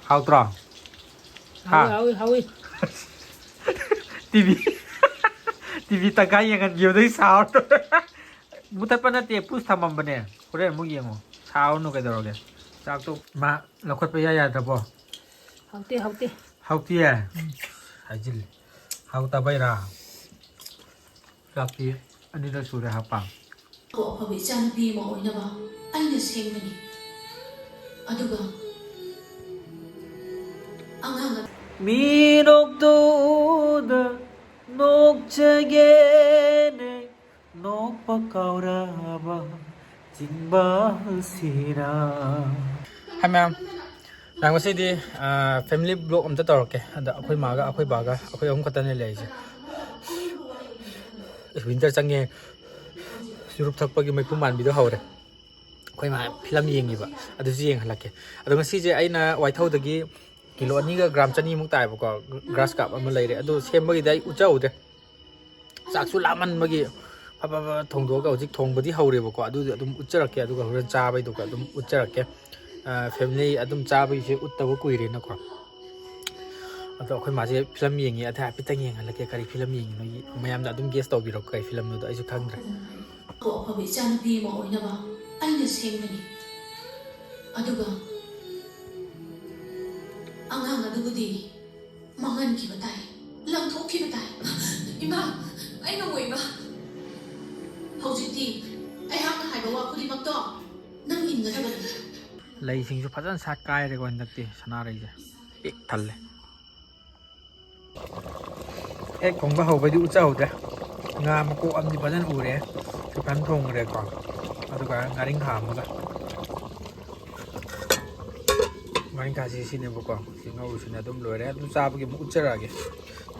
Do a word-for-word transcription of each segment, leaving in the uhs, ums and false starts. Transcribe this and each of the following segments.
ꯍꯥꯎꯇ꯭ꯔꯣ? ꯍꯥ? ꯍꯥꯎꯏ, ꯍꯥꯎꯏ, ꯍꯥꯎꯏ꯫ ꯇꯤꯚꯤ ꯇꯤꯚꯤ ꯇꯪꯈꯥꯏ ꯌꯦꯡꯍꯟꯈꯤꯕꯗꯩ ꯁꯥꯎꯔ ꯃꯨꯊꯠꯄ ꯅꯠꯇꯦ, ꯄꯨꯁ ꯊꯝꯃꯝꯕꯅꯦ꯫ ꯍꯣꯔꯦꯟ ꯑꯃꯨꯛ ꯌꯦꯡꯉꯣ꯫ ꯁꯥꯎꯔꯅꯨ ꯀꯩꯗꯧꯔꯒꯦ? ꯆꯥꯛꯇꯣ ꯃꯥ ꯂꯧꯈꯠꯄ ꯏꯌꯥ ꯌꯥꯗ꯭ꯔꯕꯣ? ꯍꯥꯎꯇꯦ, ꯍꯥꯎꯇꯦ꯫ ꯍꯥꯎꯇꯤꯌꯦ? ꯍꯥꯏꯖꯤꯜꯂꯤ꯫ ꯍꯥꯎꯇꯕꯩꯔꯥ? ꯆꯥꯛꯇꯤ ꯑꯅꯤꯔꯛ ꯁꯨꯔꯦ ꯍꯥꯞꯄ꯫ ꯑꯐꯕ ꯏꯆꯥꯅꯨꯄꯤ ꯑꯃ ꯑꯣꯏꯅꯕ ꯑꯩꯅ ꯁꯦꯝꯒꯅꯤ꯫ ꯑꯗꯨꯒ ꯑꯉꯥꯡ ꯑꯗꯨ ꯃꯤꯅꯣꯛꯇꯨꯗ ꯅꯣꯛꯆꯒꯦꯅꯦ, ꯅꯣꯛꯄ ꯀꯥꯎꯔꯕ ꯆꯤꯡꯕꯁꯤꯅ꯫ Hi ma'am, ꯃꯌꯥꯝ, ꯉꯁꯤꯗꯤ ꯐꯦꯃꯤꯂꯤ ꯕ꯭ꯂꯣꯛ ꯑꯝꯇ ꯇꯧꯔꯛꯀꯦ꯫ ꯑꯗ ꯑꯩꯈꯣꯏ ꯃꯥꯒ ꯑꯩꯈꯣꯏ ꯕꯥꯒ ꯑꯩꯈꯣꯏ ꯑꯍꯨꯝ ꯈꯛꯇꯅꯦ ꯂꯩꯔꯤꯁꯦ꯫ ꯋꯤꯟꯇꯔ ꯆꯪꯉꯦ, ꯆꯨꯔꯨꯞ ꯊꯛꯄꯒꯤ ꯃꯩꯐꯨ ꯃꯥꯟꯕꯤꯗꯣ ꯍꯧꯔꯦ꯫ ꯑꯩꯈꯣꯏ ꯃꯥ ꯐꯤꯂꯝ ꯌꯦꯡꯉꯤꯕ, ꯑꯗꯨꯁꯨ ꯌꯦꯡꯍꯜꯂꯛꯀꯦ꯫ ꯑꯗꯣ ꯉꯁꯤꯁꯦ ꯑꯩꯅ ꯋꯥꯏꯊꯧꯗꯒꯤ ꯀꯤꯂꯣ ꯑꯅꯤꯒ ꯒ꯭ꯔꯥꯝ ꯆꯅꯤꯃꯨꯛ ꯇꯥꯏꯕꯀꯣ, ꯒ꯭ꯔꯥꯁ ꯀꯥꯞ ꯑꯃ ꯂꯩꯔꯦ꯫ ꯑꯗꯨ ꯁꯦꯝꯕꯒꯤꯗꯤ ꯑꯩ ꯎꯠꯆꯍꯧꯗ꯭ꯔꯦ꯫ ꯆꯥꯛꯁꯨ ꯂꯥꯝꯃꯟꯕꯒꯤ ꯐꯠ ꯐꯠ ꯐꯠ ꯊꯣꯡꯗꯣꯛꯑꯒ ꯍꯧꯖꯤꯛ ꯊꯣꯡꯕꯗꯤ ꯍꯧꯔꯦꯕꯀꯣ꯫ ꯑꯗꯨꯗꯤ ꯑꯗꯨꯝ ꯎꯠꯆꯔꯛꯀꯦ, ꯑꯗꯨꯒ ꯍꯣꯔꯦꯟ ꯆꯥꯕꯩꯗꯨꯒ ꯑꯗꯨꯝ ꯎꯠꯆꯔꯛꯀꯦ꯫ ꯐꯦꯃꯤꯂꯤ ꯑꯗꯨꯝ ꯆꯥꯕꯒꯤꯁꯦ ꯎꯠꯇꯕ ꯀꯨꯏꯔꯦꯅꯀꯣ꯫ ꯑꯗꯣ ꯑꯩꯈꯣꯏ ꯃꯥꯁꯦ ꯐꯤꯂꯝ ꯌꯦꯡꯉꯤ, ꯑꯗ ꯍꯥꯏꯐꯦꯠꯇꯪ ꯌꯦꯡꯍꯜꯂꯛꯀꯦ꯫ ꯀꯔꯤ ꯐꯤꯂꯝ ꯌꯦꯡꯉꯤꯅꯣ? ꯃꯌꯥꯝꯅ ꯑꯗꯨꯝ ꯒꯦꯁ ꯇꯧꯕꯤꯔꯣ ꯀꯔꯤ ꯐꯤꯂꯝꯅꯣꯗꯣ, ꯑꯩꯁꯨ ꯈꯪꯗ꯭ꯔꯦ꯫ ꯑꯐꯕ ꯏꯆꯥꯅꯨꯄꯤ ꯑꯃ ꯑꯣꯏꯅꯕ ꯑꯩꯅ ꯁꯦꯝꯒꯅꯤ꯫ ꯑꯗꯨꯒ ꯑꯉꯥꯡ ꯑꯗꯨꯕꯨꯗꯤ ꯃꯥꯡꯍꯟꯈꯤꯕ ꯇꯥꯏ, ꯂꯪꯊꯣꯛꯈꯤꯕ ꯇꯥꯏ꯫ ꯏꯃꯥ, ꯑꯩ ꯉꯝꯃꯣꯏ, ꯏꯃꯥ꯫ ꯍꯧꯖꯤꯛꯇꯤ ꯑꯩꯍꯥꯛꯅ ꯍꯥꯏꯕ ꯋꯥ ꯈꯨꯗꯤꯡꯃꯛꯇꯣ ꯅꯪ ꯏꯟꯒꯗꯕꯅꯤ꯫ ꯂꯩꯁꯤꯡꯁꯨ ꯐꯖꯅ ꯁꯥꯠ ꯀꯥꯏꯔꯦꯀꯣ ꯍꯟꯗꯛꯇꯤ ꯁꯅꯥꯔꯩꯁꯦ꯫ ꯄꯤꯛ ꯊꯜꯂꯦ꯫ ꯍꯦꯛ ꯊꯣꯡꯕ ꯍꯧꯕꯩꯗꯤ ꯎꯠꯆꯍꯧꯗ꯭ꯔꯦ꯫ ꯉꯥ ꯃꯀꯣꯛ ꯑꯃꯗꯤ ꯐꯖꯅ ꯎꯔꯦ꯫ ꯁꯤ ꯐꯖꯅ ꯊꯣꯡꯈ꯭ꯔꯦꯀꯣ꯫ ꯑꯗꯨꯒ ꯉꯥꯔꯤꯡꯈꯥ ꯑꯃꯒ꯫ ꯉꯥꯔꯤꯡꯈꯥꯁꯤ ꯁꯤꯅꯦꯕꯀꯣ꯫ ꯁꯤ ꯉꯧꯔꯤꯁꯤꯅ ꯑꯗꯨꯝ ꯂꯣꯏꯔꯦ꯫ ꯑꯗꯨꯝ ꯆꯥꯕꯒꯤ ꯑꯃꯨꯛ ꯎꯠꯆꯔꯛꯑꯒꯦ꯫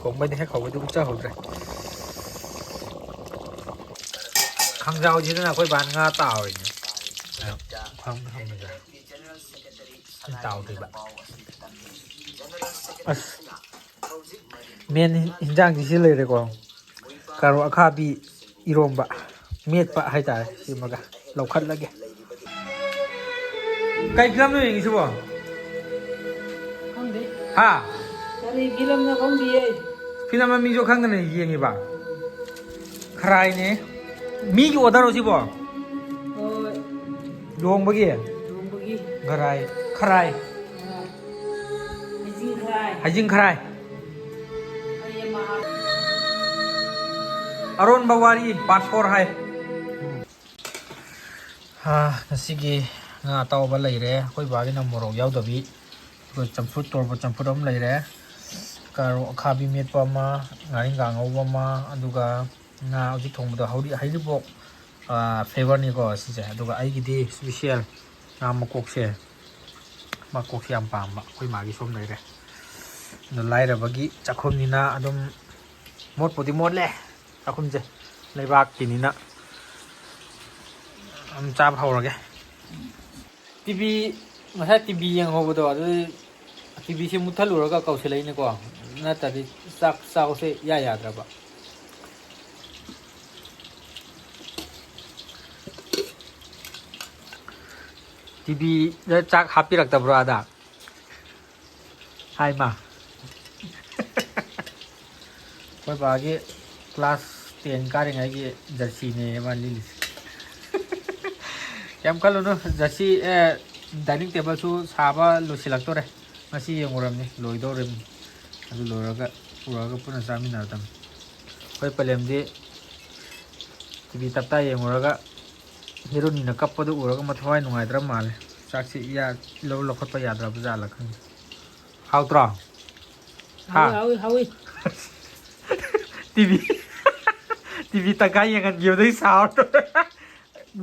ꯊꯣꯡꯕꯩꯗꯤ ꯍꯦꯛ ꯍꯧꯕꯩꯗꯤ ꯎꯠꯆꯍꯧꯗ꯭ꯔꯦ꯫ ꯈꯥꯡꯖꯥꯎꯁꯤꯗꯅ ꯑꯩꯈꯣꯏ ꯕꯥꯅ ꯉꯥ ꯇꯥꯎꯔꯤꯅꯦ꯫ ꯐꯝ ꯐꯝꯕꯁꯦ꯫ ꯇꯥꯎꯗꯣꯏꯕ꯫ ꯑꯁ, ꯃꯦꯟ ꯍꯤꯟꯖꯥꯡꯁꯤ ꯁꯤ ꯂꯩꯔꯦꯀꯣ꯫ ꯀꯥꯔꯣꯠ ꯑꯈꯥꯕꯤ ꯏꯔꯣꯝꯕ, ꯃꯦꯠꯄ ꯍꯥꯏꯇꯥꯔꯦ꯫ ꯁꯤꯃꯒ ꯂꯧꯈꯠꯂꯒꯦ꯫ ꯀꯩ ꯐꯤꯂꯝꯅꯣ ꯌꯦꯡꯉꯤꯁꯤꯕꯣ? ꯍꯥ? ꯀꯔꯤ ꯐꯤꯂꯝꯅꯣ ꯈꯪꯗꯤꯌꯦ꯫ ꯐꯤꯂꯝ ꯃꯃꯤꯡꯁꯨ ꯈꯪꯗꯅ ꯌꯦꯡꯉꯤꯕ? ꯈꯔꯥꯏꯅꯦ꯫ ꯃꯤꯒꯤ order ꯔꯣ ꯁꯤꯕꯣ? ꯍꯣꯏ꯫ ꯂꯨꯍꯣꯡꯕꯒꯤ? ꯂꯨꯍꯣꯡꯕꯒꯤ꯫ ꯈꯔꯥꯏ꯫ ꯈꯔꯥꯏ꯫ ꯍꯩꯖꯤꯡ ꯈꯔꯥꯏ꯫ ꯍꯩꯖꯤꯡ ꯈꯔꯥꯏ꯫ ꯑꯩ ꯑꯃ ꯍꯥꯞ- ꯑꯔꯣꯟꯕ ꯋꯥꯔꯤ part four ꯍꯥꯏ꯫ ꯍꯥ, ꯉꯁꯤꯒꯤ ꯉꯥ ꯑꯇꯥꯎꯕ ꯂꯩꯔꯦ꯫ ꯑꯩꯈꯣꯏ ꯕꯥꯒꯤꯅ ꯃꯣꯔꯣꯛ ꯌꯥꯎꯗꯕꯤ꯫ ꯑꯗꯨꯒ ꯆꯝꯐꯨꯠ, ꯇꯣꯔꯕꯣꯠ ꯆꯝꯐꯨꯠ ꯑꯃ ꯂꯩꯔꯦ꯫ ꯀꯥꯔꯣ-, ꯑꯈꯥꯕꯤ ꯃꯦꯠꯄ ꯑꯃ, ꯉꯥꯔꯤꯡꯈꯥ ꯉꯧꯕ ꯑꯃ, ꯑꯗꯨꯒ ꯉꯥ ꯍꯧꯖꯤꯛ ꯊꯣꯡꯕꯗꯣ ꯍꯧꯔꯤ-, ꯍꯩꯔꯤꯕꯣꯛ, ꯑꯥ, flavour ꯅꯤꯀꯣ ꯁꯤꯁꯦ꯫ ꯑꯗꯨꯒ ꯑꯩꯒꯤꯗꯤ special ꯉꯥ ꯃꯀꯣꯛꯁꯦ, ꯃꯀꯣꯛꯁꯦ ꯌꯥꯝ ꯄꯥꯝꯕ꯫ ꯑꯩꯈꯣꯏ ꯃꯥꯒꯤꯁꯨ ꯑꯃ ꯂꯩꯔꯦ꯫ ꯑꯗꯣ ꯂꯥꯏꯔꯕꯒꯤ ꯆꯥꯛꯈꯨꯝꯅꯤꯅ ꯑꯗꯨꯝ ꯃꯣꯠꯄꯨꯗꯤ ꯃꯣꯠꯂꯦ꯫ ꯆꯥꯛꯈꯨꯝꯁꯦ ꯂꯩꯕꯥꯛꯀꯤꯅꯤꯅ ꯑꯗꯨꯝ ꯆꯥꯕ ꯍꯧꯔꯒꯦ꯫ ꯇꯤ ꯚꯤ, ꯉꯁꯥꯏ ꯇꯤ ꯚꯤ ꯌꯦꯡꯍꯧꯕꯗꯣ, ꯑꯗꯨ ꯇꯤ ꯚꯤꯁꯦ ꯃꯨꯠꯊꯠꯂꯨꯔꯒ ꯀꯧꯁꯤꯜꯂꯛꯏꯅꯦꯀꯣ, ꯅꯠꯇ꯭ꯔꯗꯤ ꯆꯥꯛ ꯆꯥꯕꯁꯦ ꯏꯌꯥ ꯌꯥꯗ꯭ꯔꯕ꯫ ꯇꯤ ꯚꯤꯗ ꯆꯥꯛ ꯍꯥꯞꯄꯤꯔꯛꯇꯕ꯭ꯔꯣ ꯑꯥꯗ? ꯍꯥꯏꯃ꯫ ꯑꯩꯈꯣꯏ ꯕꯥꯒꯤ class ten ꯀꯥꯔꯤꯉꯩꯒꯤ ꯖꯔꯁꯤꯅꯦ ꯃꯥ ꯂꯤꯠꯂꯤꯁꯦ꯫ ꯀꯩꯝ ꯈꯜꯂꯨꯅꯨ, ꯖꯔꯁꯤ, ꯑꯦ, dining table ꯁꯨ ꯁꯥꯕ ꯂꯣꯏꯁꯤꯜꯂꯛꯇꯣꯔꯦ꯫ ꯉꯁꯤ ꯌꯦꯡꯉꯨꯔꯕꯅꯤ, ꯂꯣꯏꯗꯧꯔꯤꯕꯅꯤ꯫ ꯑꯗꯨ ꯂꯣꯏꯔꯒ ꯄꯨꯔꯛꯑꯒ ꯄꯨꯟꯅ ꯆꯥꯃꯤꯟꯅꯔꯗꯝꯅꯤ꯫ ꯑꯩꯈꯣꯏ ꯄꯂꯦꯝꯗꯤ ꯇꯤ ꯚꯤ ꯇꯞꯇꯥ ꯌꯦꯡꯉꯨꯔꯒ ꯍꯦꯔꯣꯅꯤꯅ ꯀꯞꯄꯗꯨ ꯎꯔꯒ ꯃꯊꯋꯥꯏ ꯅꯨꯡꯉꯥꯏꯇ꯭ꯔ ꯃꯥꯜꯂꯦ꯫ ꯆꯥꯛꯁꯤ ꯏꯌꯥ-, ꯂꯧ ꯂꯧꯈꯠꯄ ꯌꯥꯗ꯭ꯔꯕ ꯖꯥꯠꯂ ꯈꯪꯗꯦ꯫ ꯍꯥꯎꯇ꯭ꯔꯣ? ꯍꯥ? ꯍꯥꯎꯏ, ꯍꯥꯎꯏ, ꯍꯥꯎꯏ꯫ ꯇꯤ ꯚꯤ, ꯇꯤ ꯚꯤ ꯇꯪꯈꯥꯏ ꯌꯦꯡꯍꯟꯈꯤꯕꯗꯒꯤ ꯁꯥꯎꯔ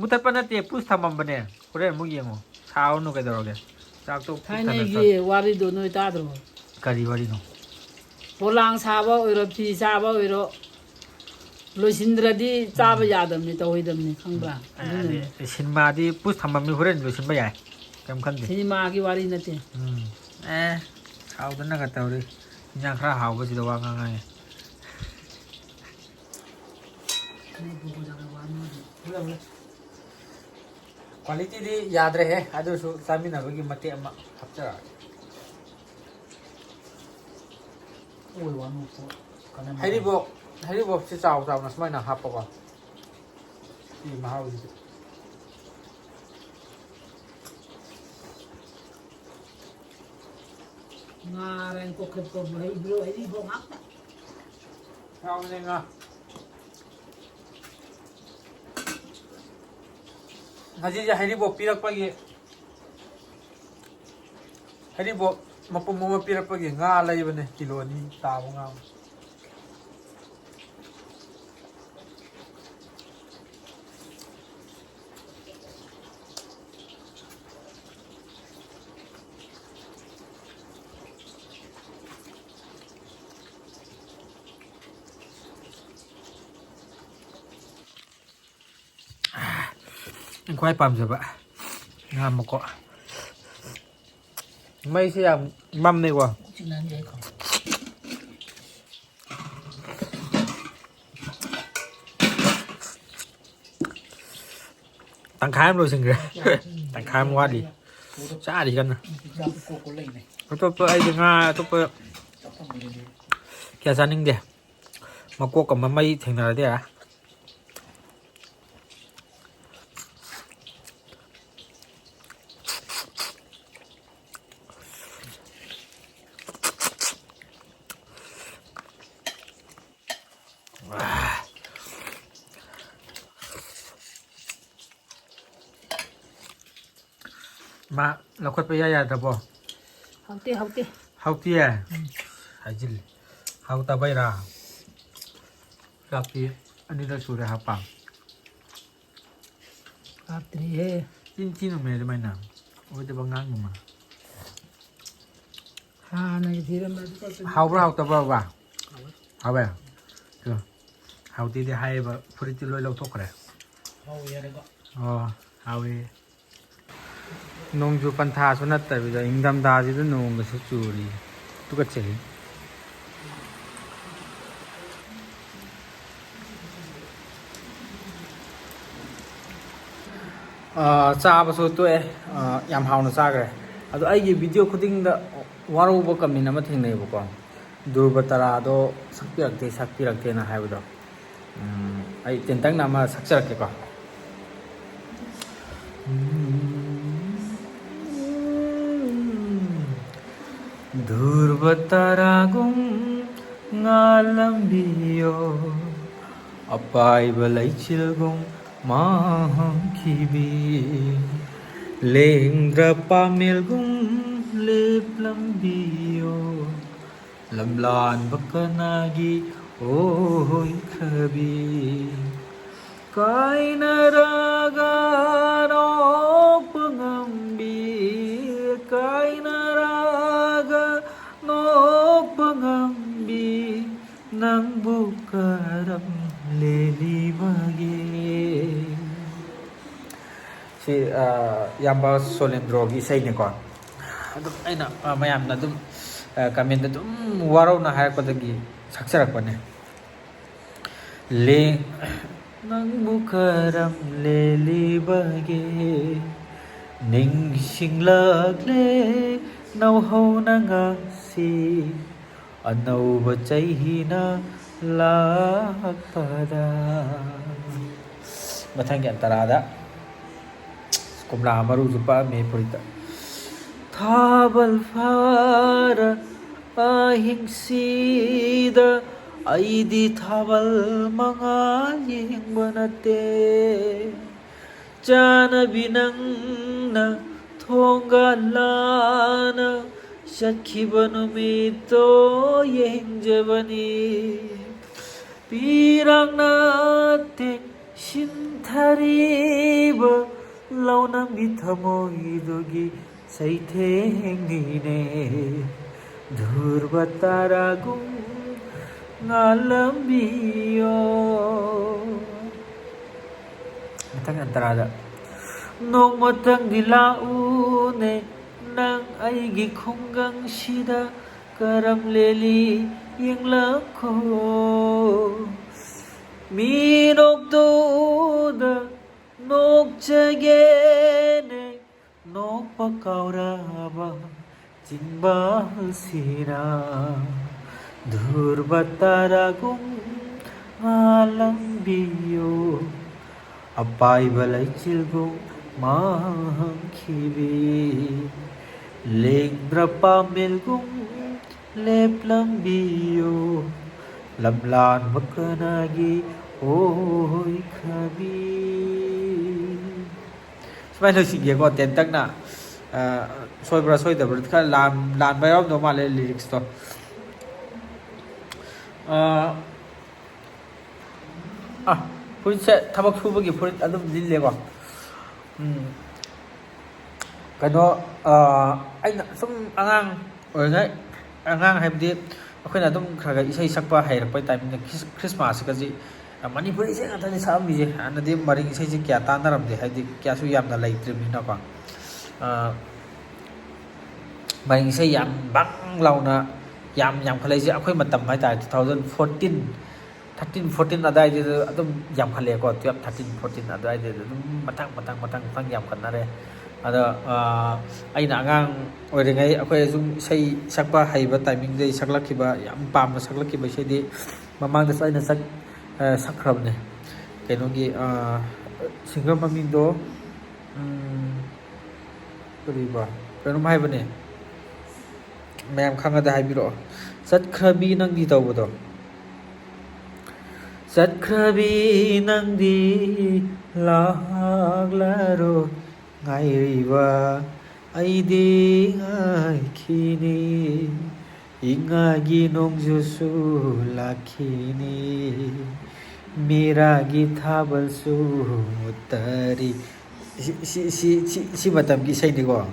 ꯃꯨꯊꯠꯄ ꯅꯠꯇꯦ, ꯄꯨꯁ ꯊꯝꯃꯝꯕꯅꯦ꯫ ꯍꯣꯔꯦꯟ ꯑꯃꯨꯛ ꯌꯦꯡꯉꯣ꯫ ꯁꯥꯎꯔꯅꯨ ꯀꯩꯗꯧꯔꯒꯦ? ꯆꯥꯛꯇꯣ ꯄꯨꯛ ꯊꯟꯅ ꯊꯥꯏꯅꯒꯤ ꯆꯥ-, ꯋꯥꯔꯤꯗꯣ ꯅꯣꯏ ꯇꯥꯗ꯭ꯔꯣ? ꯀꯔꯤ ꯋꯥꯔꯤꯅꯣ? ꯄꯣꯂꯥꯡ ꯁꯥꯕ ꯑꯣꯏꯔꯣ, ꯐꯤ ꯁꯥꯕ ꯑꯣꯏꯔꯣ, ꯂꯣꯏꯁꯤꯟꯗ꯭ꯔꯗꯤ ꯆꯥꯕ ꯎꯝ꯫ ꯌꯥꯗꯕꯅꯤ, ꯇꯧꯍꯩꯗꯕꯅꯤ, ꯈꯪꯕ꯭ꯔꯥ? ꯎꯝ, ꯑꯗꯨꯅꯅꯦ꯫ ꯑꯗꯩ ꯁꯤꯅꯦꯃꯥꯗꯤ ꯄꯨꯁ ꯊꯝꯃꯝꯃꯤ, ꯍꯣꯔꯦꯟ ꯂꯣꯏꯁꯤꯟꯕ ꯌꯥꯏ, ꯀꯩꯝ ꯈꯟꯗꯦ꯫ ꯁꯤꯅꯦꯃꯥꯒꯤ ꯋꯥꯔꯤ ꯅꯠꯇꯦ꯫ ꯎꯝ꯫ ꯑꯦ, ꯁꯥꯎꯗꯅꯒ ꯇꯧꯔꯤ꯫ ꯏꯟꯖꯥꯡ ꯈꯔ ꯍꯥꯎꯕꯁꯤꯗ ꯋꯥ ꯉꯥꯡꯉꯛꯑꯦ꯫ Quality ꯗꯤ ꯌꯥꯗ꯭ꯔꯦꯍꯦ, ꯑꯗꯨꯁꯨ ꯆꯥꯃꯤꯟꯅꯕꯒꯤ ꯃꯇꯦꯛ ꯑꯃ ꯍꯥꯞꯆꯔꯛꯑꯒꯦ꯫ ꯑꯣꯏ ꯋꯥꯅꯨꯀꯣ꯫ ꯀꯅꯥ ꯍꯩꯔꯤꯕꯣꯞ, ꯍꯩꯔꯤꯕꯣꯞꯁꯦ ꯆꯥꯎ ꯆꯥꯎꯅ ꯁꯨꯃꯥꯏꯅ ꯍꯥꯞꯄꯀꯣ꯫ ꯁꯤ ꯃꯍꯥꯎꯁꯤꯗꯤ꯫ ꯉꯥꯔꯦ ꯀꯣꯛꯈꯠꯄꯕꯨ ꯍꯩꯕ꯭ꯔꯣ? ꯍꯩꯔꯤꯕꯣꯞ ꯉꯥꯛꯇ꯫ ꯌꯥꯎꯕꯅꯦ ꯉꯥ꯫ ꯉꯁꯤꯁꯦ ꯍꯩꯔꯤꯕꯣꯞ ꯄꯤꯔꯛꯄꯒꯤ, ꯍꯩꯔꯤꯕꯣꯞ ꯃꯄꯨꯝ ꯑꯃ ꯄꯤꯔꯛꯄꯒꯤ ꯉꯥ ꯂꯩꯕꯅꯦ, ꯀꯤꯂꯣ ꯑꯅꯤ ꯇꯥꯕ ꯉꯥ ꯑꯃ꯫ ꯑꯩꯅ ꯈ꯭ꯋꯥꯏ ꯄꯥꯝꯖꯕ ꯉꯥ ꯃꯀꯣꯛ꯫ ꯃꯩꯁꯦ ꯌꯥꯝ ꯃꯝꯃꯦꯀꯣ꯫ ꯇꯪꯈꯥꯏ ꯑꯃ ꯂꯣꯏꯁꯤꯟꯈ꯭ꯔꯦ꯫ ꯇꯪꯈꯥꯏ ꯑꯃ ꯋꯥꯠꯂꯤ꯫ ꯆꯥꯔꯤ ꯀꯟꯅ꯫ ꯑꯇꯣꯞꯄ ꯑꯩꯗꯤ ꯉꯥ ꯑꯇꯣꯞꯄ ꯀꯌꯥ ꯆꯥꯅꯤꯡꯗꯦ꯫ ꯃꯀꯣꯛꯀ ꯃꯃꯩ ꯊꯦꯡꯅꯔꯗꯤ ꯌꯥꯔꯦ꯫ ꯃꯥ ꯂꯧꯈꯠꯄ ꯏꯌꯥ ꯌꯥꯗ꯭ꯔꯕꯣ? ꯍꯥꯎꯇꯦ, ꯍꯥꯎꯇꯦ꯫ ꯍꯥꯎꯇꯤꯌꯦ? ꯎꯝ꯫ ꯍꯥꯏꯖꯤꯜꯂꯤ꯫ ꯍꯥꯎꯇꯕꯩꯔꯥ? ꯆꯥꯛꯇꯤ ꯑꯅꯤꯔꯛ ꯁꯨꯔꯦ ꯍꯥꯞꯄ꯫ ꯍꯥꯞꯇ꯭ꯔꯤꯍꯦ꯫ ꯆꯤꯟ ꯊꯤꯅꯨꯃꯦ ꯑꯗꯨꯃꯥꯏꯅ꯫ ꯑꯣꯏꯗꯕ ꯉꯥꯡꯅꯨꯃꯦ꯫ ꯍꯥꯟꯅꯒꯤ ꯊꯤꯔꯝꯕꯗꯨ ꯈꯛꯇꯅꯤ꯫ ꯍꯥꯎꯕ꯭ꯔꯥ ꯍꯥꯎꯇꯕ꯭ꯔꯥ ꯕꯕꯥ? ꯍꯥꯎꯋꯦ꯫ ꯍꯥꯎꯋꯦ? ꯇꯨ, ꯍꯥꯎꯇꯦꯗꯤ ꯍꯥꯏꯌꯦꯕ, ꯐꯨꯔꯤꯠꯇꯤ ꯂꯣꯏ ꯂꯧꯊꯣꯛꯈ꯭ꯔꯦ꯫ ꯍꯥꯎꯋꯦ ꯍꯥꯏꯔꯒ꯫ ꯑꯣ, ꯍꯥꯎꯋꯦ꯫ ꯅꯣꯡꯖꯨ ꯄꯟꯊꯥꯁꯨ ꯅꯠꯇꯕꯤꯗ ꯏꯪꯊꯝꯊꯥꯁꯤꯗ ꯅꯣꯡꯒꯁꯨ ꯆꯨꯔꯤ꯫ ꯇꯨꯀꯠꯆꯩ꯫ ꯑꯥ, ꯆꯥꯕꯁꯨ ꯇꯣꯛꯑꯦ꯫ ꯑꯥ, ꯌꯥꯝ ꯍꯥꯎꯅ ꯆꯥꯈ꯭ꯔꯦ꯫ ꯑꯗꯣ ꯑꯩꯒꯤ video ꯈꯨꯗꯤꯡꯗ ꯋꯥꯔꯧꯕ comment ꯑꯃ ꯊꯦꯡꯅꯩꯕꯀꯣ꯫ ꯙ꯭ꯔꯨꯕ ꯇꯔꯥꯗꯣ ꯁꯛꯄꯤꯔꯛꯇꯦ, ꯁꯛꯄꯤꯔꯛꯇꯦꯅ ꯍꯥꯏꯕꯗꯣ, ꯎꯝ, ꯑꯩ ꯇꯦꯟꯇꯛꯅ ꯑꯃ ꯁꯛꯆꯔꯛꯀꯦꯀꯣ꯫ ꯙ꯭ꯔꯨꯕ ꯇꯔꯥꯒꯨꯝ ꯉꯥꯜꯂꯝꯕꯤꯌꯣ, ꯑꯄꯥꯏꯕ ꯂꯩꯆꯤꯜꯒꯨꯝ ꯃꯥꯡꯈꯤꯕꯤ, ꯂꯦꯡꯗ꯭ꯔ ꯄꯥꯃꯦꯜꯒꯨꯝ ꯂꯦꯞꯂꯝꯕꯤꯌꯣ, ꯂꯝꯂꯥꯟꯕ ꯀꯅꯥꯒꯤ ꯑꯣꯏꯈ꯭ꯔꯕꯤ꯫ ꯀꯥꯏꯅꯔꯒ ꯅꯣꯛꯄ ꯉꯝꯕꯤ, ꯀꯥꯏꯅꯔꯒ ꯅꯣꯛꯄ ꯉꯝꯕꯤ, ꯅꯪꯕꯨ ꯀꯔꯝ ꯂꯦꯜꯂꯤꯕꯒꯦ? ꯁꯤ, ꯑ, ꯏꯌꯥꯝꯕ ꯁꯣꯂꯦꯟꯗ꯭ꯔꯣꯒꯤ ꯏꯁꯩꯅꯤꯀꯣ꯫ ꯑꯗꯨꯝ ꯑꯩꯅ, ꯑ, ꯃꯌꯥꯝꯅ ꯑꯗꯨꯝ, ꯑ, ꯀꯃꯦꯟꯗ ꯑꯗꯨꯝ ꯋꯥꯔꯧꯅ ꯍꯥꯏꯔꯛꯄꯗꯒꯤ ꯁꯛꯆꯔꯛꯄꯅꯦ꯫ ꯂꯦ-, ꯅꯪꯕꯨ ꯀꯔꯝ ꯂꯦꯜꯂꯤꯕꯒꯦ? ꯅꯤꯡꯁꯤꯡꯂꯛꯂꯦ ꯅꯧꯍꯧꯅ ꯉꯁꯤ, ꯑꯅꯧꯕ ꯆꯍꯤꯅ ꯂꯥꯛꯄꯗ꯫ ꯃꯊꯪꯒꯤ ꯑꯟꯇꯔꯥꯗ ꯀꯣꯝꯂꯥ ꯃꯔꯨꯁꯨ ꯄꯛꯑꯝꯃꯦ ꯐꯨꯔꯤꯠꯇ꯫ ꯊꯥꯕꯜ ꯐꯥꯔ ꯑꯍꯤꯡꯁꯤꯗ ꯑꯩꯗꯤ ꯊꯥꯕꯜ ꯃꯉꯥꯜ ꯌꯦꯡꯕ ꯅꯠꯇꯦ꯫ ꯆꯥꯅꯕꯤ ꯅꯪꯅ ꯊꯣꯡꯒꯥꯜ ꯂꯥꯟꯅ ꯆꯠꯈꯤꯕ ꯅꯨꯃꯤꯠꯇꯣ ꯌꯦꯡꯖꯕꯅꯤ꯫ ꯄꯤꯔꯥꯡꯅ ꯇꯦꯛꯁꯤꯟꯊꯔꯤꯕ ꯂꯧꯅꯝꯒꯤ ꯊꯃꯣꯏꯗꯨꯒꯤ ꯆꯩꯊꯦꯡꯅꯤꯅꯦ꯫ ꯙ꯭ꯔꯨꯕ ꯇꯔꯥꯒꯨꯝ ꯉꯥꯜꯂꯝꯕꯤꯌꯣ꯫ ꯃꯊꯪ ꯑꯟꯇꯔꯥꯗ꯫ ꯅꯣꯡꯃꯇꯪꯗꯤ ꯂꯥꯛꯎꯅꯦ ꯅꯪ ꯑꯩꯒꯤ ꯈꯨꯡꯒꯪꯁꯤꯗ, ꯀꯔꯝ ꯂꯦꯜꯂꯤ ꯌꯦꯡꯂꯛꯈꯣ꯫ ꯃꯤꯅꯣꯛꯇꯨꯗ ꯅꯣꯛꯆꯒꯦꯅꯦ, ꯅꯣꯛꯄ ꯀꯥꯎꯔꯕ ꯆꯤꯟꯕꯥꯜꯁꯤꯅ꯫ ꯙ꯭ꯔꯨꯕ ꯇꯥꯔꯥꯒꯨꯝ ꯉꯥꯜꯂꯝꯕꯤꯌꯨ, ꯑꯄꯥꯏꯕ ꯂꯩꯆꯤꯜꯒꯨꯝ ꯃꯥꯡꯈꯤꯕꯤ, ꯂꯦꯡꯗ꯭ꯔ ꯄꯥꯃꯦꯜꯒꯨꯝ ꯂꯦꯞꯂꯝꯕꯤꯌꯨ, ꯂꯝꯂꯥꯟꯕ ꯀꯅꯥꯒꯤ ꯑꯣꯏꯈ꯭ꯔꯕꯤ꯫ ꯁꯨꯃꯥꯏꯅ ꯂꯣꯏꯁꯤꯟꯒꯦꯀꯣ, ꯇꯦꯟꯇꯛꯅ꯫ ꯑ, ꯁꯣꯏꯕ꯭ꯔꯥ ꯁꯣꯏꯗꯕ꯭ꯔꯥ, ꯈꯔ ꯂꯥꯟ-, ꯂꯥꯟꯕ ꯌꯥꯎꯔꯝꯗꯧ ꯃꯥꯜꯂꯦ ꯂꯤꯔꯤꯛꯁꯇꯣ꯫ ꯑ, ꯑ, ꯐꯨꯔꯤꯠꯁꯦ ꯊꯕꯛ ꯁꯨꯕꯒꯤ ꯐꯨꯔꯤꯠ ꯑꯗꯨꯝ ꯂꯤꯠꯂꯦꯀꯣ꯫ ꯎꯝ, ꯀꯩꯅꯣ, ꯑ, ꯑꯩꯅ ꯁꯨꯝ ꯑꯉꯥꯡ ꯑꯣꯏꯔꯤꯉꯩ, ꯑꯉꯥꯡ ꯍꯥꯏꯕꯗꯤ ꯑꯩꯈꯣꯏꯅ ꯑꯗꯨꯝ ꯈꯔ ꯈꯔ ꯏꯁꯩ ꯁꯛꯄ ꯍꯩꯔꯛꯄꯩ ꯇꯥꯏꯃꯤꯡꯗ ꯈ꯭ꯔꯤꯁ-, ꯈ꯭ꯔꯤꯁꯃꯥꯁꯀꯁꯤ ꯃꯅꯤꯄꯨꯔꯤ ꯏꯁꯩ ꯉꯥꯛꯇꯅꯤ ꯁꯛꯑꯝꯃꯤꯁꯦ꯫ ꯍꯥꯟꯅꯗꯤ ꯃꯔꯤꯡ ꯏꯁꯩꯁꯦ ꯀꯌꯥ ꯇꯥꯟꯅꯔꯝꯗꯦ, ꯍꯥꯏꯗꯤ ꯀꯌꯥꯁꯨ ꯌꯥꯝꯅ ꯂꯩꯇ꯭ꯔꯤꯕꯅꯤꯅꯀꯣ꯫ ꯑ, ꯃꯔꯤꯡ ꯏꯁꯩ ꯌꯥꯝ ꯕꯪ ꯂꯥꯎꯅ ꯌꯥꯝ ꯌꯥꯝꯈꯠꯂꯛꯏꯁꯦ ꯑꯩꯈꯣꯏ ꯃꯇꯝ ꯍꯥꯏꯇꯥꯔꯦ, two thousand fourteen, thirteen fourteen ꯑꯗꯨꯋꯥꯏꯗꯨꯗ ꯑꯗꯨꯝ ꯌꯥꯝꯈꯠꯂꯛꯑꯦꯀꯣ, twelve thirteen fourteen ꯑꯗꯨꯋꯥꯏꯗꯨꯗ ꯑꯗꯨꯝ ꯃꯊꯪ ꯃꯊꯪ ꯃꯊꯪ ꯃꯊꯪ ꯌꯥꯝꯈꯠꯅꯔꯦ꯫ ꯑꯗꯣ, ꯑ, ꯑꯩꯅ ꯑꯉꯥꯡ ꯑꯣꯏꯔꯤꯉꯩ ꯑꯩꯈꯣꯏ ꯁꯨꯝ ꯏꯁꯩ ꯁꯛꯄ ꯍꯩꯕ ꯇꯥꯏꯃꯤꯡꯗꯒꯤ ꯁꯛꯂꯛꯈꯤꯕ, ꯌꯥꯝ ꯄꯥꯝꯅ ꯁꯛꯂꯛꯈꯤꯕ ꯏꯁꯩꯗꯤ ꯃꯃꯥꯡꯗꯁꯨ ꯑꯩꯅ ꯁꯛ-, ꯑ, ꯁꯛꯈ꯭ꯔꯕꯅꯦ꯫ ꯀꯩꯅꯣꯒꯤ, ꯑ, ꯁꯤꯡꯒꯔ ꯃꯃꯤꯡꯗꯣ, ꯎꯝ, ꯀꯔꯤꯕ? ꯀꯩꯅꯣꯝ ꯍꯥꯏꯕꯅꯦ꯫ ꯃꯌꯥꯝ ꯈꯪꯉꯗꯤ ꯍꯥꯏꯕꯤꯔꯛꯑꯣ꯫ ꯆꯠꯈ꯭ꯔꯕꯤ ꯅꯪꯗꯤ ꯇꯧꯕꯗꯣ꯫ ꯆꯠꯈ꯭ꯔꯕꯤ ꯅꯪꯗꯤ ꯂꯥꯛꯂꯔꯣꯏ, ꯉꯥꯏꯔꯤꯕ ꯑꯩꯗꯤ ꯉꯥꯏꯈꯤꯅꯤ꯫ ꯏꯉꯥꯒꯤ ꯅꯣꯡꯖꯨꯁꯨ ꯂꯥꯛꯈꯤꯅꯤ, ꯃꯤꯔꯥꯒꯤ ꯊꯥꯕꯜꯁꯨ ꯃꯨꯠꯇꯔꯤ꯫ ꯁꯤ, ꯁꯤ, ꯁꯤ, ꯁꯤ, ꯁꯤ ꯃꯇꯝꯒꯤ ꯏꯁꯩꯅꯤꯀꯣ꯫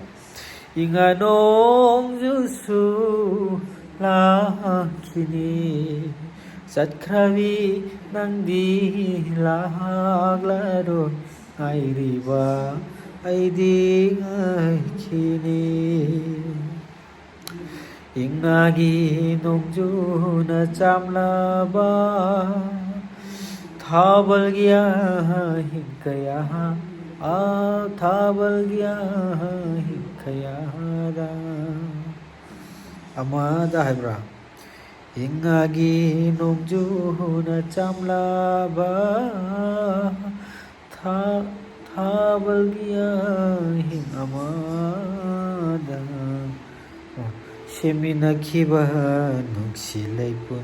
ꯏꯉꯥ ꯅꯣꯡꯖꯨꯁꯨ ꯂꯥꯛꯈꯤꯅꯤ, ꯆꯠꯈ꯭ꯔꯕꯤ ꯅꯪꯗꯤ ꯂꯥꯛꯂꯔꯣꯏ, ꯉꯥꯏꯔꯤꯕ ꯑꯩꯗꯤ ꯉꯥꯏꯈꯤꯅꯤ꯫ ꯏꯉꯥꯒꯤ ꯅꯣꯡꯖꯨꯅ ꯆꯥꯝꯂꯕ ꯊꯥꯕꯜꯒꯤ ꯑꯍꯤꯡ ꯀꯌꯥ, ꯑꯥ, ꯊꯥꯕꯜꯒꯤ ꯑꯍꯤꯡ ꯀꯌꯥꯗ꯫ ꯑꯃꯗ ꯍꯥꯏꯕ꯭ꯔꯥ? ꯖꯤꯡꯒꯥꯒꯤ ꯅꯣꯡꯖꯨꯅ ꯆꯝꯂꯕ ꯊꯥ-, ꯊꯥꯕꯜꯒꯤ ꯑꯍꯤꯡ ꯑꯃꯗ ꯁꯦꯝꯃꯤꯟꯅꯈꯤꯕ ꯅꯨꯡꯁꯤ ꯂꯩꯄꯨꯟ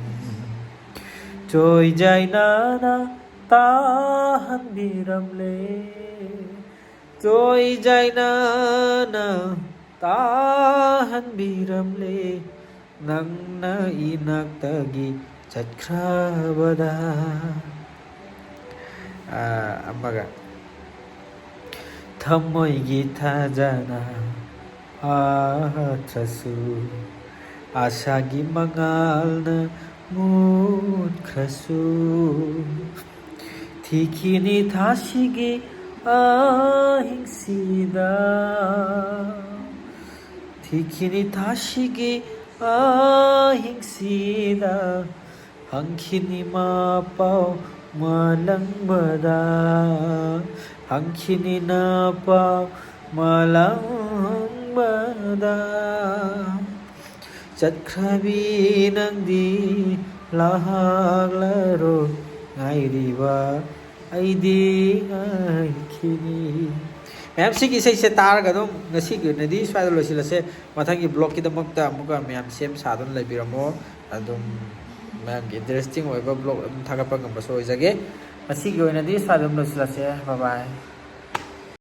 ꯆꯣꯏꯖꯥꯏꯅꯅ ꯇꯥꯍꯟꯕꯤꯔꯝꯂꯦ꯫ ꯆꯣꯏꯖꯥꯏꯅꯅ ꯇꯥꯍꯟꯕꯤꯔꯝꯂꯦ꯫ ꯅꯪꯅ ꯏꯅꯥꯛꯇꯒꯤ ꯆꯠꯈ꯭ꯔꯕꯗ꯫ ꯑꯥ, ꯑꯃꯒ꯫ ꯊꯃꯣꯏꯒꯤ ꯊꯥꯖꯅ ꯍꯥꯠꯈ꯭ꯔꯁꯨ, ꯑꯥꯁꯥꯒꯤ ꯃꯉꯥꯜꯅ ꯃꯨꯠꯈ꯭ꯔꯁꯨ, ꯊꯤꯈꯤꯅꯤ ꯊꯥꯁꯤꯒꯤ ꯑꯍꯤꯡꯁꯤꯗ, ꯊꯤꯈꯤꯅꯤ ꯊꯥꯁꯤꯒꯤ ꯑꯍꯤꯡꯁꯤꯗ, ꯍꯪꯈꯤꯅꯤ ꯃꯄꯥꯎ ꯃꯥꯂꯪꯕꯗ, ꯍꯪꯈꯤꯅꯤ ꯅꯄꯥꯎ ꯃꯥꯂꯪꯕꯗ꯫ ꯆꯠꯈ꯭ꯔꯕꯤ ꯅꯪꯗꯤ ꯂꯥꯛꯂꯔꯣꯏ, ꯉꯥꯏꯔꯤꯕ ꯑꯩꯗꯤ ꯉꯥꯏꯈꯤꯅꯤ꯫ ꯃꯌꯥꯝ, ꯁꯤꯒꯤ ꯏꯁꯩꯁꯦ ꯇꯥꯔꯒ ꯑꯗꯨꯝ ꯉꯁꯤꯒꯤ ꯑꯣꯏꯅꯗꯤ ꯁ꯭ꯋꯥꯏꯗ ꯂꯣꯏꯁꯤꯜꯂꯁꯦ꯫ ꯃꯊꯪꯒꯤ ꯕ꯭ꯂꯣꯛꯀꯤꯗꯃꯛꯇ ꯑꯃꯨꯛꯀ ꯃꯌꯥꯝ ꯁꯦꯝ ꯁꯥꯗꯨꯅ ꯂꯩꯕꯤꯔꯝꯃꯣ꯫ ꯑꯗꯨꯝ ꯃꯌꯥꯝꯒꯤ ꯏꯟꯇꯔꯦꯁꯇꯤꯡ ꯑꯣꯏꯕ ꯕ꯭ꯂꯣꯛ ꯑꯗꯨꯝ ꯊꯥꯒꯠꯄ ꯉꯝꯕꯁꯨ ꯑꯣꯏꯖꯒꯦ꯫ ꯉꯁꯤꯒꯤ ꯑꯣꯏꯅꯗꯤ ꯁ꯭ꯋꯥꯏꯗ ꯑꯗꯨꯝ ꯂꯣꯏꯁꯤꯜꯂꯁꯦ꯫ ꯕꯥꯏ ꯕꯥꯏ꯫